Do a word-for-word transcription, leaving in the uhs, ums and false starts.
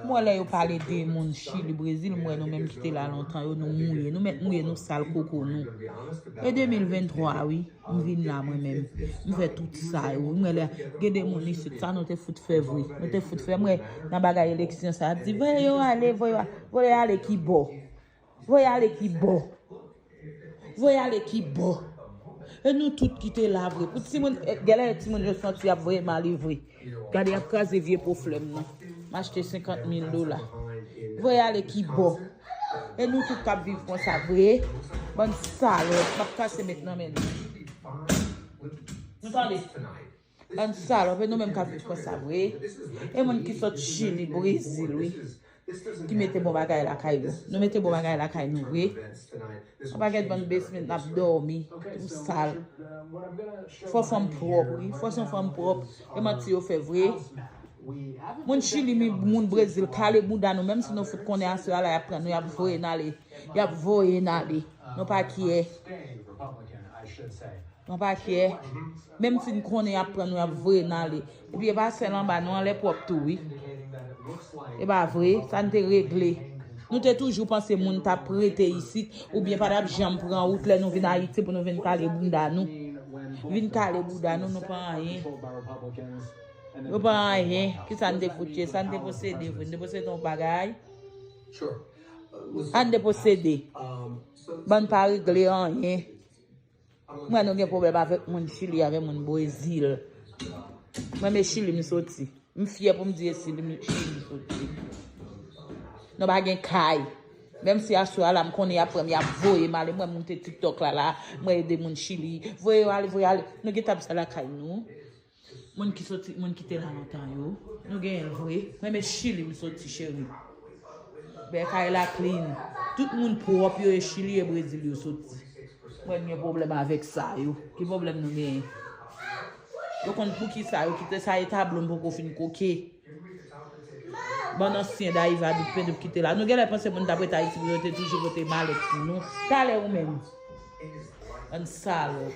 M wè lè yo pale de moun Chili, Brezil, m wè nou menm ki te la lontan yo, nou mouye, nou mèt mouye, nou sal koko nou. E de mil venntwa, wi, m vin la mwen menm. M fè tout sa yo. M wè lè, gen de moun isit, sa nou te fout fè vre. Nou te fout fè, m wè nan bagay eleksyon sa, ap di, voye yo ale, voye yo ale. Voye ale ki bò? Voye ale ki bò? Voye ale ki bò? E nou tout ki te la vre. Pou timoun, e, genlè timoun yo santi y ap voye m ale vre. Gade, y ap kraze vye po flè m nan. M achte senkant mil dola. Voye ale ki bò? E nou tout k ap viv konsa vre. Bann salòp, m ap kase met nan men nou. Nou tande? Bann salòp, e nou menm k ap viv konsa vre. E moun ki sot Chili, Brezil, wi. Ki mete bon bagay lakay nou. Nou mete bon bagay lakay nou vre. Yon pakèt bann basement n ap dòmi. Nou sal. Fò fanm pwòp, wi. Fò se yon fanm pwòp. E manti yo fè vre. Moun Chili, mi, moun Brezil, kale bouda nou. Menm si nou fout konnen aswè a la, y ap pran nou, y ap voye n ale. Y ap voye n ale. Nou pa kyè. Nou pa kyè. Menm si n konnen y ap pran nou, y ap voye n ale. Epi e pa sèl anba, nou anlè pwòp tou, wi. E pa vre, sa n te regle. Nou te toujou panse moun t ap rete isit, oubyen pa t ap janm pran wout lè nou vin Ayiti pou nou vin kale bouda nou. Vin kale bouda nou, nou pa anyen. Nou pa anyen. Ki sa n te fout ye? Sa n te posede vre? N te posede yon bagay? Sa n te posede? Bann pa regle anyen. Mwen, nou gen pwoblèm avèk moun Chili, avèk moun Brezil. Mwen, men Chili m soti. M fyè pou m di e Chili m, Chili m soti. Nou pa gen kay. Menm si aswè a la, m konnen y ap pran m, y ap voye m ale. Mwen, moute TikTok la, la, mwen ede moun Chili. Voye yo ale, voye ale. Nou gentan ap sa lakay nou. Moun ki soti, moun ki te la lontan yo. Nou genyen l vre. Mwen, men Chili m soti, cheri. Bèkay la clean. Tout moun pwòp yo e Chili e Brezil yo soti. Mwen gen pwoblèm avèk sa yo. Ki pwoblèm nou genyen? Yo konn poukisa yo kite sa e tablo m poko fin koke. Bann ansyen Dayiva Douk Pendoup ki te la. Nou genlè panse moun t ap ret Ayiti pou yo te toujou pote malèt pou nou. Talè ou menm. Bann salòp.